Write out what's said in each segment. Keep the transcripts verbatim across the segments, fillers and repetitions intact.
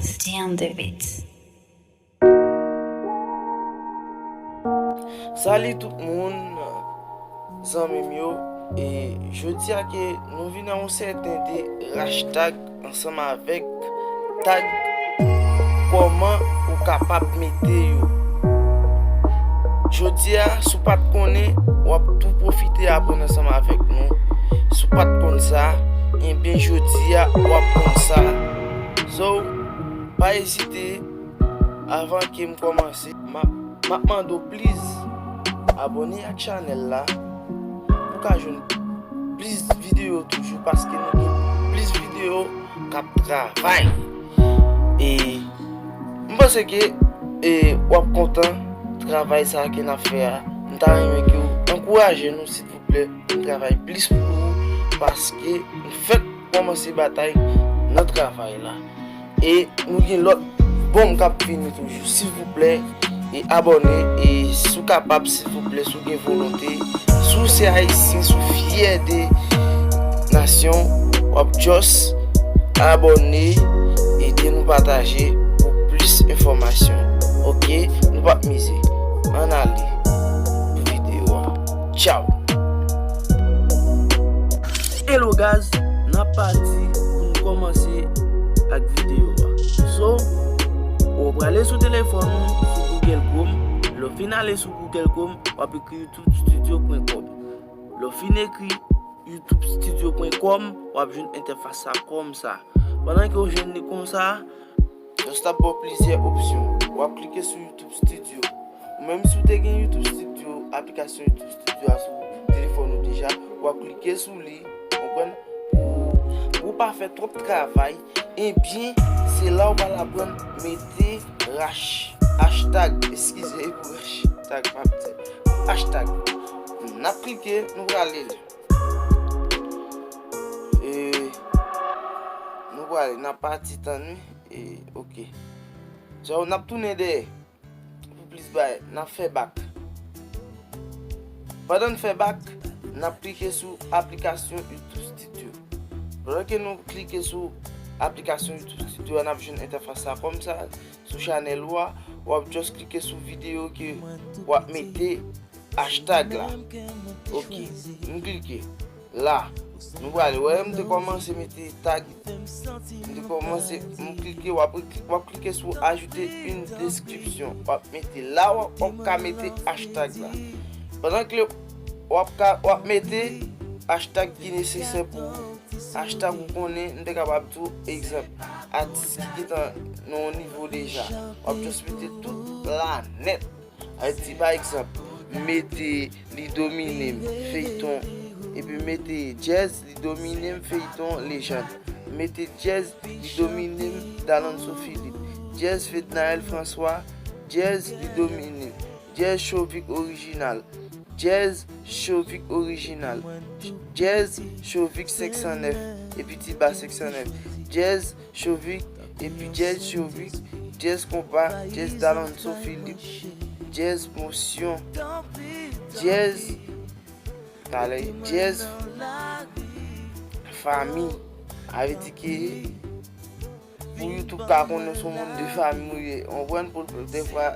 Stay on the beat. Salut tout moun, zanmi m yo. E jodi a ke nou vin a yon sèten de hashtag ansanm avèk tag, kòman ou kapab mete yo. Jodi a, si w pa t konnen, w ap tou pwofite aprann ansanm avèk nou. Si w pa t konn sa, enben jodi a, w ap konn sa. So, pa ezite, avan ke m kòmanse, m ap, m ap mande w please abòne ak chanèl la pou w ka jwenn plis videyo toujou, paske nou gen plis videyo k ap travay. E m panse ke, e, w ap kontan travay sa ke n ap fè a. M ta renmen ke w ankouraje nou, silvouplè, pou n travay plis pou ou, paske nou fèk kòmanse batay nan travay la. E nou gen lòt bonm k ap vini toujou. Silvouplè, e abòne, e si w kapab, silvouplè, si w gen volonte, si w se Ayisyen, si w fyè de nasyon, w ap just abòne, ede nou pataje pou plis enfòmasyon. Oke, nou p ap mize. Ann ale pou videyo a. Tchaw! Hello guys, n ap pati pou n kòmanse ak videyo a. So, ou prale sou telefòn ou, sou Google Chrome. Lè w fin ale sou Google Chrome, w ap ekri youtube studio pwen kòm. Lè w fin ekri youtube studio pwen kòm, w ap jwenn entèfas sa kòm sa. Pandan ke w jwenn li konsa, just ap ba w plizyè opsyon. W ap klike sou YouTube Studio. Ou menm si w te gen YouTube Studio, aplikasyon YouTube Studio a sou telefòn ou deja, w ap klike sou li, konprann? Pou, pou w pa fè twòp travay, ebyen, se la w pral aprann mete rash, hashtag, eskize, e pou hashtag, m ap di, hashtag. N ap klike, nou prale li. E, nou prale, n ap pati tann wi. E, oke. So, n ap tounen dèyè. Pou plis bagay, n ap fè bak. Pandan n fè bak, n ap klike sou aplikasyon YouTube Studio. Pandan ke nou klike sou aplikasyon YouTube Studio a, n ap jwenn entèfas la kòm sa. Sou chanèl ou a, w ap just klike sou videyo ke w ap mete hashtag la. Oke, m klike. La, nou prale. Wè, m te kòmanse mete tag. M te kòmanse, m klike, w ap, w ap klike sou ajoute une description. W ap mete la, w ap, w ap ka mete hashtag la. Pandan ke w ap ka, w ap mete hashtag ki nesesè pou ou. Hashtag ou konnen, m te kapab di w, egzanp, atis ki gentan nan yon nivo deja. W ap just mete tout la nèt. Sa vle di, pa egzanp, m mete Li Domine m feyton, epi m mete Jazz Li Domine m feyton Légende. M mete Jazz Li Domine m Dalonso Philippe. Jazz Fednaelle François, Jazz Li Domine m. Jazz Chovik Orijinal. Jazz Chovik Orijinal. Jazz Chovik senk san nèf, epi Tiba senk san nèf. Jazz Chovik, epi Jazz Chovik, Jazz Konpa, Jazz Dalonso Philippe, Jazz Motion, Jazz, talè, Jazz Fanmi. Sa vle di ke pou YouTube ka konnen se yon moun de fanmi ou ye. Ou konprann, pou, dèfwa,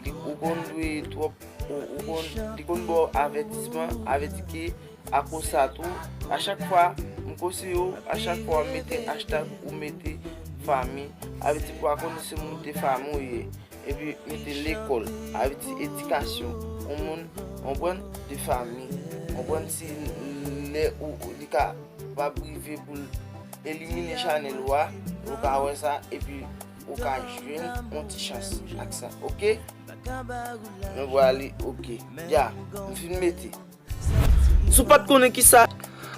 li, ou konn dwe twòp, ou, ou konn, li konn ba w avètisman, sa vle di ke akoz sa tou, a chak fwa, m konseye w, a chak fwa w mete hashtag ou mete fanmi, sa vle di pou w konnen se moun de fanmi ou ye. Epi mete lekòl, sa vle di edikasyon, yon moun, w konprann, de fanmi. W konprann, si lè ou, ou, li ka, pa rive pou l elimine chanèl ou a, ou ka wè sa, epi ou ka jwenn yon ti chans ak sa, oke? Nou prale, oke. Ya, m fin mete. Si w pa t konnen kisa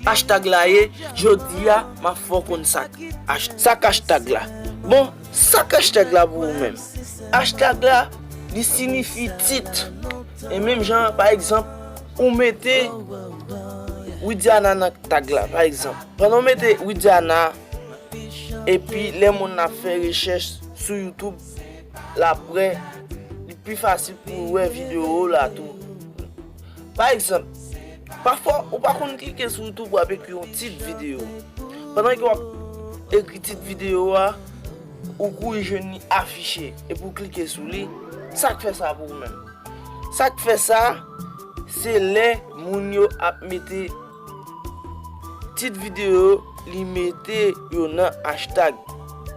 hashtag la ye, jodi a, m ap fè w konn sa k, hash-, sa k hashtag la. Bon, sa k hashtag la pou ou menm? Hashtag la, li siyifi tit. E menm jan, pa egzanp, ou mete Widiana nan tag la, pa egzanp. Pandan w mete Widiana, epi lè moun ap fè rechèch sou YouTube, l ap wè, li pi fasil pou l wè videyo w la tou. Pa egzanp, pafwa ou pa konn klike sou YouTube, w ap ekri yon tit videyo. Pandan ke w ap ekri tit videyo a, ou kouri jwenn li afiche, epi w klike sou li, sa k fè sa pou ou menm? Sa k fè sa, se lè moun yo ap mete tit videyo yo, li mete yo nan hashtag.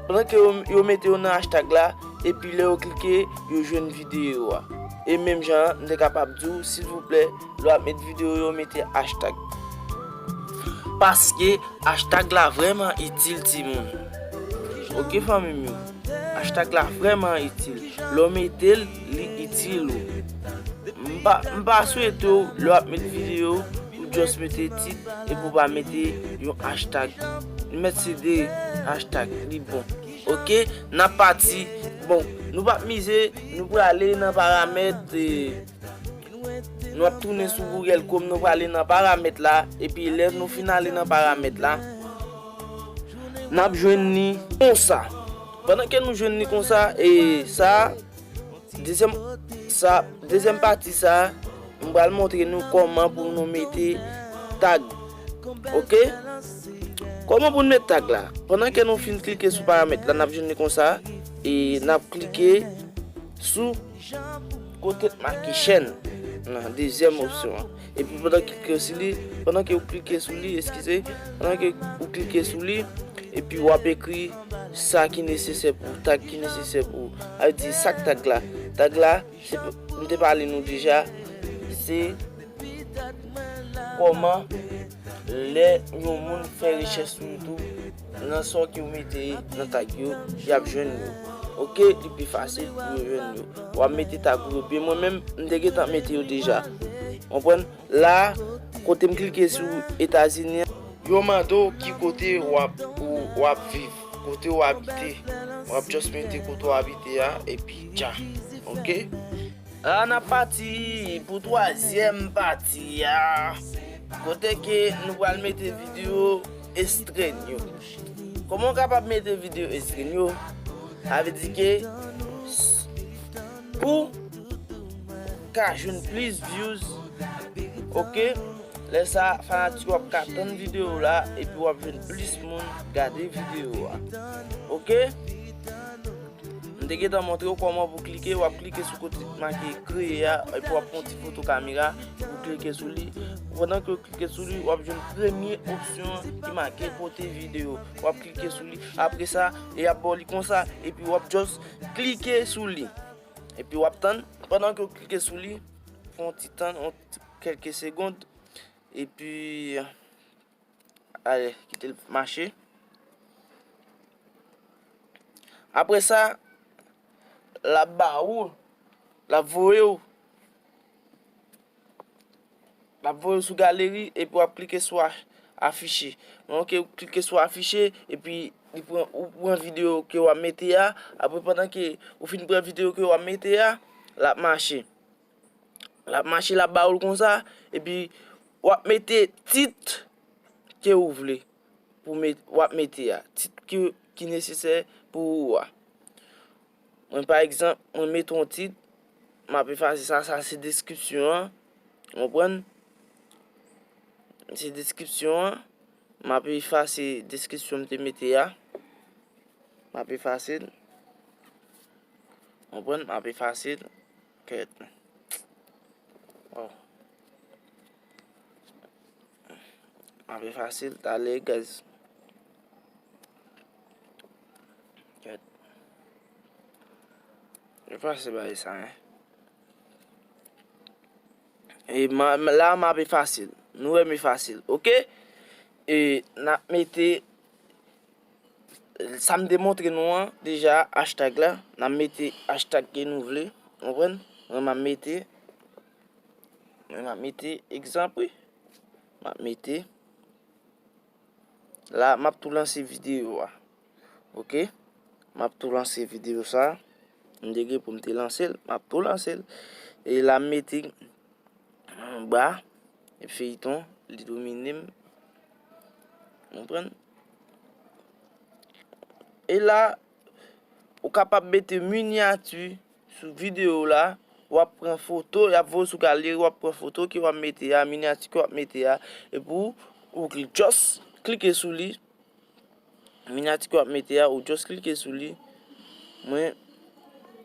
Pandan ke yo, yo mete yo nan hashtag la, epi lè yo klike, yo jwenn videyo a. E menm jan an, m te kapab di w, silvouplè, lè w ap met videyo yo, mete hashtag. Paske hashtag la vrèman itil, timoun. Oke, fanmi m yo. Hashtag la vrèman itil. Lè w mete l, li itil ou. M pa, m pa swete w, lè w ap met videyo, ou just mete tit, epi w pa mete yon hashtag. Mèt se de hashtag, li bon. Oke, n ap pati. Bon, nou p ap mize, nou prale nan paramèt, e, nou ap tounen sou Google Chrome, nou prale nan paramèt la, epi lè nou fin ale nan paramèt la, n ap jwenn li konsa. Pandan ke nou jwenn li konsa, e sa, dezyèm, sa, dezyèm pati sa, m pral montre nou kòman pou nou mete tag. Oke? Kòman pou n met tag la? Pandan ke nou fin klike sou paramèt la, n ap jwenn li konsa, e n ap klike sou kote k make chèn, nan dezyèm opsyon an. Epi pandan ke w klike sou li, pandan ke w klike sou li, eskize, pandan ke w klike sou li, epi w ap ekri sa ki nesesè pou ou, tag ki nesesè pou ou. Sa vle di sa k tag la. Tag la, se, m te pale nou deja, se kòman lè yon moun fè rechèch sou YouTube, nan sa ke w mete nan tag yo, y ap jwenn yo. Oke, li pi fasil pou yo jwenn yo. W ap mete tag ou yo byen. Mwen menm, m te gentan mete yo deja. Konprann? La, kote m klike sou Etazini an, yo mande w ki kote w ap, ou, w ap viv, kote w abite. W ap just mete kote w abite a, epi tcha. Oke? La, n ap pati pou twazyèm pati a, kote ke nou pral mete videyo estren yo. Kòman w kapab mete videyo estren yo? Sa vle di ke s-, pou ka jwenn plis views, oke? Lè sa, fanatik yo ap ka tann videyo la, epi w ap jwenn plis moun gade videyo a. Oke? M te gentan montre w kòman pou klike, w ap klike sou kote ki make kreye a, epi w ap pran yon ti foto kamera, ou klike sou li. Pandan ke w klike sou li, w ap jwenn premye opsyon an ki make pote videyo. W ap klike sou li. Apre sa, e ap ba w li konsa, epi w ap just klike sou li. Epi w ap tann, pandan ke w klike sou li, pran yon ti tan, yon ti, kèlke segond, epi, ale, kite l mache. Apre sa, l ap ba ou, l ap voye w, l ap voye w sou galeri, epi w ap klike sou ach-, afiche. Bon, oke, w klike sou afiche, epi li pran, ou pran videyo ke w ap mete a. Apre, pandan ke ou fin pran videyo ke w ap mete a, l ap mache. L ap mache, l ap ba ou l konsa, epi w ap mete tit ke ou vle pou met-, w ap mete a, tit ke, ki nesesè pou ou a. Mwen, pa egzanp, mwen mete yon tit, m ap efase sa, sa se deskripsyon an, w konprann? Se deskripsyon an, m ap efase deskripsyon m te mete a, m ap efase l, w konprann? M ap efase l, kèt. Oh. Ape fasil, talè, guys. Kèt. E fasil bagay sa, hein. E ma, ma, la, m ape fasil. Nou wè m fasil, oke? E n ap mete sa m te montre nou an deja, hashtag la, n ap mete hashtag ke nou vle, konprann? Mwen, m ap mete, mwen, m ap mete egzanp, wi. M ap mete, la, m ap tou lanse videyo a. Oke? M ap tou lanse videyo sa. M te gen pou m te lanse l, m ap tou lanse l. E la, m mete anba, e feyton, li domine m. Konprann? E la, ou kapab mete minyati sou videyo la, w ap pran foto, y ap voye sou galeri, w ap pran foto ke w ap mete a, minyati ke w ap mete a, epi w, ou just klike sou li, minyati ke w ap mete a, ou just klike sou li, Mwen,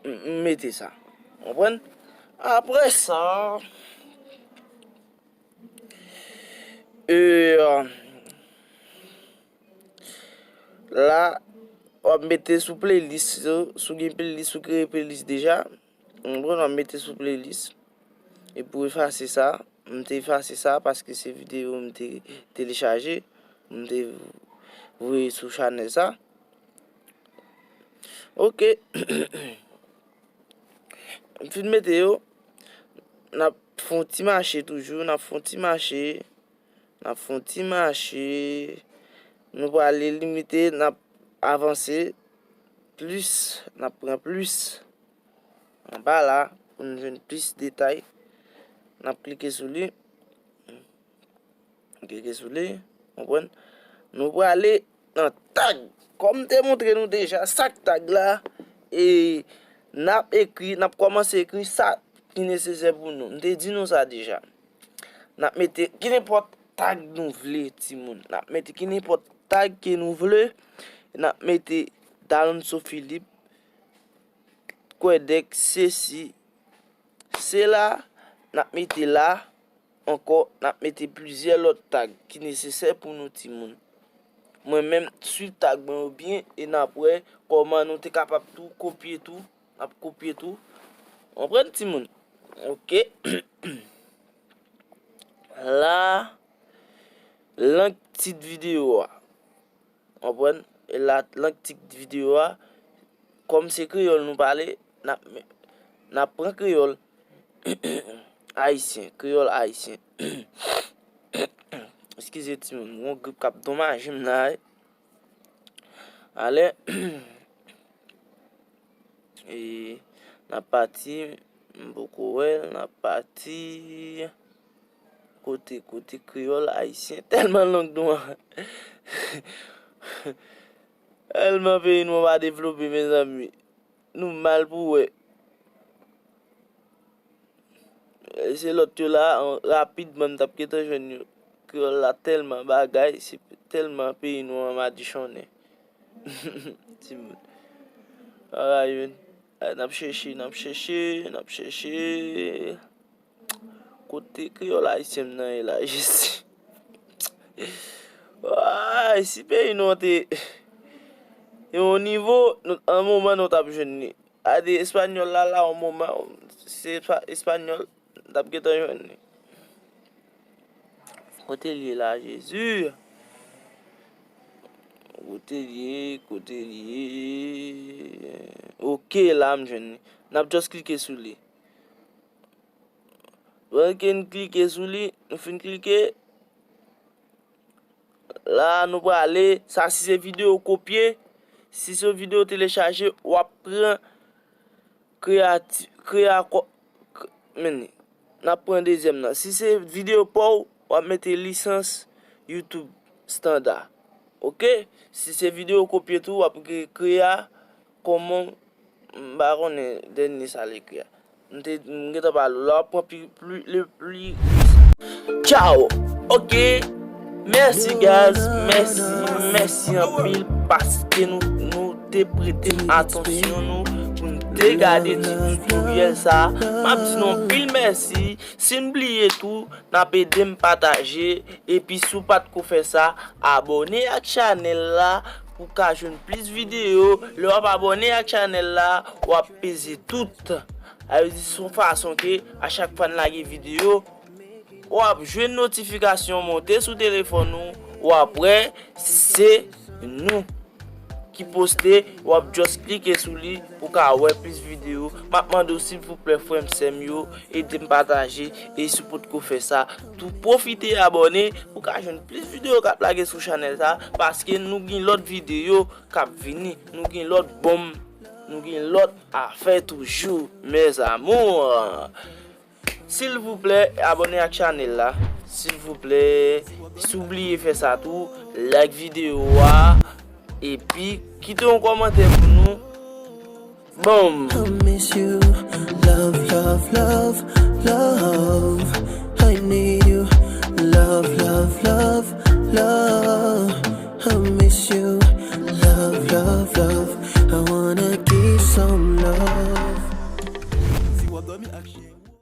m, m mete sa. Konprann? Apre sa, e, la, w ap mete sou playlist yo, si w gen playlist, ou kreye playlist deja, konprann, w ap mete sou playlist. Epi w efase sa, m te efase sa paske se videyo m te telechaje, m te voye sou chanèl sa. Oke. M fin mete yo, n ap fè yon ti mache toujou, n ap fè yon ti mache, n ap fè yon ti mache. Nou prale limite, n ap avanse plis, n ap pran plis anba la pou n jwenn plis detay. N ap klike sou li. Klike sou li, konprann? Nou prale nan tag. Kòm m te montre nou deja, sa k tag la, e n ap ekri, n ap kòmanse ekri sa ki nesesè pou nou. M te di nou sa deja. N ap mete ki nenpòt tag nou vle, timoun. N ap mete ki nenpòt tag ke nou vle. N ap mete Dalonso Philippe, Kwèdèk, sesi, sela. N ap mete la. Ankò, n ap mete plizyè lòt tag ki nesesè pou nou timoun. Mwen menm, swiv tag mwen yo byen e n ap wè kòman nou te kapab tou kopye tou. N ap kopye tou. Konprann, timoun? Oke. La, lang tit videyo a. Konprann? E la, lang tit videyo a, kòm se kreyòl nou pale, n ap, n ap pran kreyòl ayisyen, kreyòl ayisyen. Eskize timoun, m gon grip k ap donmaje m la, wi. Ale, e, n ap pati, m poko wè l, n ap pati. Kote, kote kreyòl ayisyen? Tèlman lang nou an. Tèlman peyi nou an pa devlope, mezanmi. Nou mal pou wè. E se lòt yo la, an, rapidman, m t ap gentan jwenn yo. Kreyòl la tèlman bagay, se tèlman peyi nou an madichonnen. Timoun. Alright, man. N ap chèche, n ap chèche, n ap chèche. Kote kreyòl ayisyen m nan ye la, Jezi? Ay, si peyi nou an te yon nivo, nou, an moman nou t ap jwenn li. Gade espanyòl la, la, yon moman, se espa-, espanyòl, m t ap gentan jwenn li. Kote l ye la, Jezi? Kote l ye? Kote l ye? Oke, la m jwenn li. N ap just klike sou li. Pandan ke n klike sou li, nou fin klike. La, nou prale. Sa, si se videyo kopye, si se videyo telechaje, w ap pran kreyati-, kreya-, ko-, k-, men, n ap pran dezyèm nan. Si se videyo pa w, w ap mete lisans YouTube estanda. Oke? Si se videyo kopye tou, w ap ge-, kreya kòman, m pa konnen dènye sa l ekri a. M te, m gentan pale w la, w ap pran pli, pli, le pli. Ciao. Oke. Mèsi, guys. Mèsi, mèsi anpil paske nou, nou te prete m atansyon nou pou n te gade ti tutorial sa. M ap di nou anpil mèsi. Si n bliye tou, n ap ede m pataje. Epi si w pa t ko fè sa, abòne ak chanèl la pou w ka jwenn plis videyo. Lè w ap abòne ak chanèl la, w ap peze tout. Sa vle di se yon fason ke a chak fwa n lage videyo, w ap jwenn notifikasyon monte sou telefòn ou, w ap wè se nou ki poste, w ap just klike sou li pou w ka wè plis videyo. M ap mande w silvouplè, frè m, sè m yo, ede m pataje, e si w potko fè sa tou, pwofite abòne pou w ka jwenn plis videyo k ap lage sou chanèl sa, paske nou gen lòt videyo k ap vini, nou gen lòt bonm, nou gen lòt afè toujou, mes amours. Silvouplè, abòne ak chanèl la. Silvouplè, si w bliye fè sa tou, like videyo a, epi kite yon kòmantè pou nou. Boom! I miss you. Love, love, love, love. I need you. Love, love, love, love. I miss you. Love, love, love. I wanna kiss Some love. Si w ap dòmi ak chen.